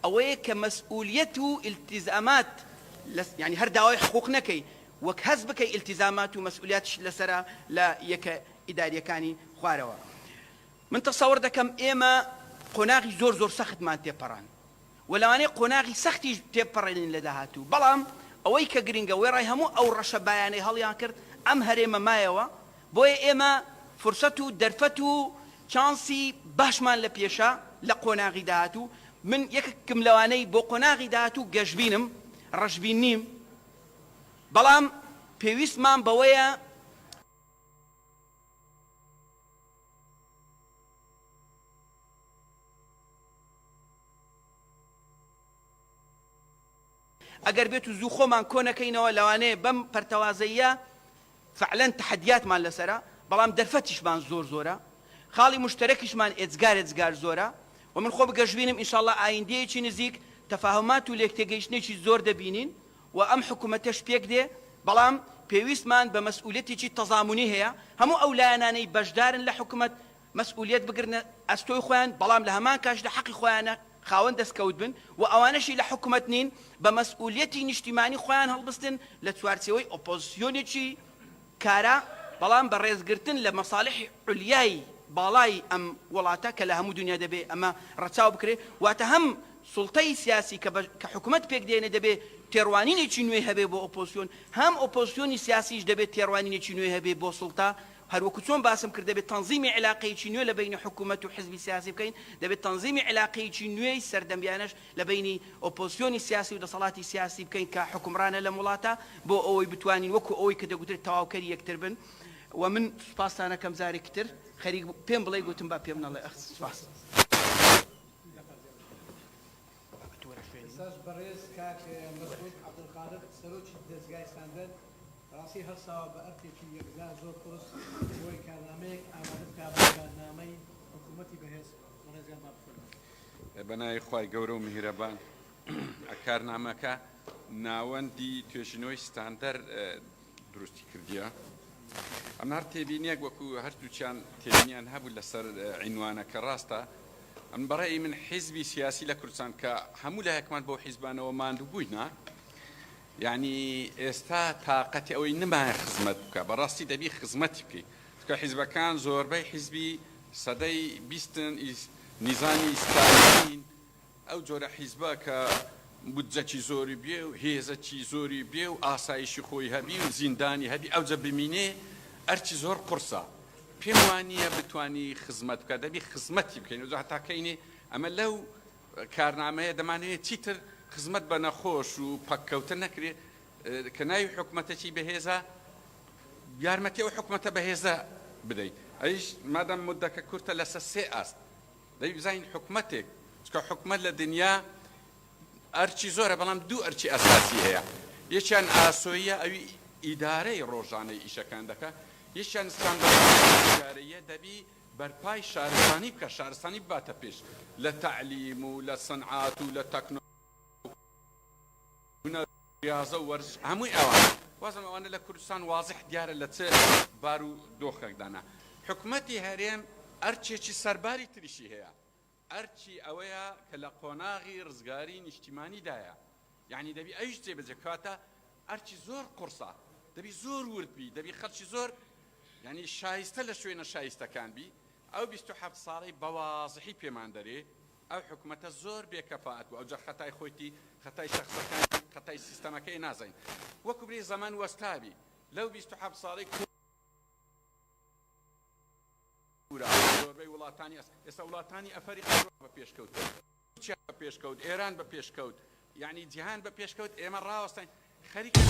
ئەوەیە کە مەسئولیەت و ئیلتیزامات لە یانی هەر داوای حقوق نەکەی وەک هەست بکەی ئیلتیزامات و مەسئولیاتیشت لەسەرە لە یەکە ئیداریەکانی خوارەوە. من تەسەوڕ دەکەم ئێمە قۆناغی زۆر زۆر سەختمان تێپەڕاند و لەوانەیە قۆناغی سەختیش تێبپەڕێنین لە داهاتوو، بەڵام ئەوەی کە گرنگە وێڕای هەموو ئەو ڕەشەبایانەی هەڵیانکرد ئەم هەرێمە مایەوە، بۆیە ئێمە فرسەت و دەرفەت و چانسی باشمان لە پێشە لە قۆناغی داهاتوو، من یەکێکم لەوانەی بۆ قۆناغی داهاتوو گەشبینم، ڕەشبین نیم، بەڵام پێویستمان بەوەیە. ئەگەر بێت و زوو خۆمان کۆ نەکەینەوە لەوانەیە بەم پەرتەوازەییە فعلەن تەحەدیاتمان لەسەرە بەڵام دەرفەتیشمان زۆر زۆرە خاڵی موشتەرەکیشمان ئێجگار ئێجگار زۆرە و من خۆم گەشبینم ئینشاڵڵا ئایندەیەکی نزیک تەفاهومات و لێکتێگەیشتنێکی زۆر دەبینین و ئەم حکومەتەش پێک دێ بەڵام پێویستمان بە مەسئولیەتێکی تەزامونی هەیە هەموو ئەو لایەنانەی بەشدارن لە حکومەت مەسئولیەت بگرنە ئەستۆی خۆیان، بەڵام لە هەمان کاتیشدا حەقی خۆیانە خاوەن دەستکەوت بن و ئەوانەشی لە حکومەت نین بە مەسئولیەتی نیشتیمانی خۆیان هەڵبستن لە چوارچێوەی ئۆپۆزسیۆنێکی کارا، بەڵام بە ڕێزگرتن لە مەساڵحی عولیای باڵای ئەم وڵاتە کە لە هەموو دونیا دەبێ ئەمە ڕەچاو بکرێ، واتە هەم سوڵتەی سیاسی کە بە کە حکومەت پێک دێنێ دەبێ تێڕوانینێکی نوێی هەبێ بۆ ئۆپۆزسیۆن، هەم ئۆپۆزسیۆنی سیاسیش دەبێ تێڕوانینێکی نوێی هەبێ بۆ سوڵتە، هەروەکو چۆن باسم کرد دەبێت تەنزیمی عیلاقەیەکی نوێ لە بەینی حکومەت و حزبی سیاسی بکەین، دەبێت تەنزیمی عیلاقەیەکی نوێی سەردەمیانەش لە بەینی ئۆپۆزسیۆنی سیاسی و دەسەڵاتی سیاسی بکەین کە حوکمڕانە لەم وڵاتە بۆ ئەوەی بتوانین وەکو ئەوەی کە دەگوترێت تەواوکەری یەکتر بن و من سوپاستان ئەکەم جارێکی تر خەریک بوو پێم بڵێ گوتم با پێم نەڵێ ئەخ سوپاس. ئێستاش بەڕێز کاک مەسعود عەبدولقادر سەرۆکی دەزگای ستاندەر بەڕاستی هەڵساوە بە ئەرکێکی یەکجار زۆر قورس بۆی کارنامەیەک ئامادە بکا بۆ کارنامەی حکوومەتی بەهێز بەڕێزیان با بفەرموون. بە ناوی خوای گەورە و میهرەبان کارنامەکە ناوەندی توێژینەوەی ستاندەر دروستی کردیە ئەم هەر تێبینیەک وەکو هەردووکیان تێبینیان هەبوو لەسەر عینوانەکە ڕاستە ئەم بەڕێی من حیزبی سیاسی لە کوردستان کە هەموو لایەکمان بەو حیزبانەوە ماندوو بووینە یعنی ئێستا تاقەتی ئەوەی نمایە خزمەت بکە بەڕاستی دەبی خزمەتی بکەیت چونکە حیزبەکان زۆربەی حیزبی سەدەی بیستن نیزامی ستالین ئەو جۆرە حیزبە کە بودجەکی زۆری بێ و هێزەکی زۆری بێ و ئاسایشی خۆی هەبی و زیندانی هەبی ئەوجە بمینێ ئەرکی زۆر قورسە پێم وانییە بتوانی خزمەت بکە دەبی خزمەتی بکەین ئەوجا هەتا کەینێ ئەمە لەو کارنامەیە دەمانەوێت چیتر خزمەت بە نەخۆش و پەککەوتە نەکرێ کە ناوی حکومەتەکی بەهێزە یارمەتی ئەو حکومەتە بەهێزە بدەین ئەویش مادام مدەکە کورتە لەسەر سێ ئاست دەبی بزانین حکومەتێک چونکە حکومەت لە دنیا ئەرکی زۆرە بەڵام دوو ئەرکی ئەساسی هەیە یەکیان ئاسۆییە ئەوی ئیدارەی ڕۆژانەی ئیشەکان دەکا یەکیان ستانداردی ئیدارەیە دەبی بەرپای شارستانی بکە شارستانی بباتە پێش لە تەعلیم و لە سنعات و لە تەکنۆ هونەر و ریاضە و وەرزش هەمووی ئەوانە وازم ئەوانە لە کوردستان وازح دیارە لە چ بار و دۆخێکدانە حکومەتی هەرێم ئەرکێکی سەرباری تریشی هەیە ئەرکی ئەوەیە کە لە قۆناغی ڕزگاری نیشتیمانیدایە یعنی دەبی ئەویش جێبەجێ کاتە ئەرکی زۆر قورسە دەبی زۆر ورد بی دەبی خەڵکی زۆر یعنی شایستە لە شوێنە شایستەکان بی ئەو 27 ساڵەی بە وازحی پێمان دەرێ ئەو حکومەتە زۆر بێ کەفائەت بوو ئەوجا خەتای خۆیتی خەتای شەخسەکانی خەتای سیستەمەکەی نازانین وەکو برێ زەمەن وەستابی لەو 27 ساڵەی کورا زۆربەی وڵاتانی ئێستا وڵاتانی ئەفەریقا بە پێشکەوت تورکیا بە پێشکەوت ئێران بە پێشکەوت یعنی جیهان بە پێشکەوت ئێمە ڕاوەستاین خەریکە.